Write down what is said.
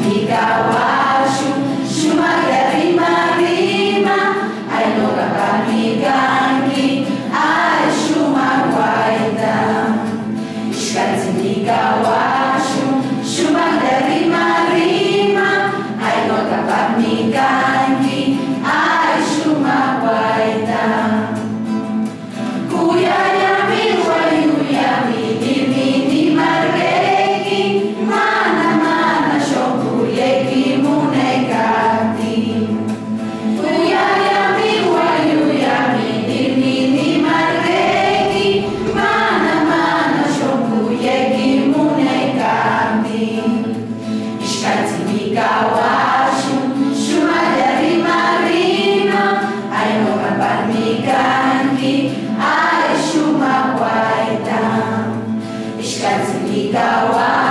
Ishkanchikmi shumaqlla rima rima, ay ñuqapaqmi kanki, ay shumaq wayta. Ishkanchikmi kawashun shumaqlla rima rima, ay ñuqapaqmi kanki, ay shumaq wayta. Kuyayami wayuyami nirmi nimarqayki, mana mana shunqullayki munaykaptin. Kuyayami wayuyami nirmi nimarqayki, mana mana shunqullayki munaykaptin. Ishkanchikmi kawashun shumaqlla rima rima, ay ñuqapaqmi kanki, ay shumaq wayta. Ishkanchikmi kawashun.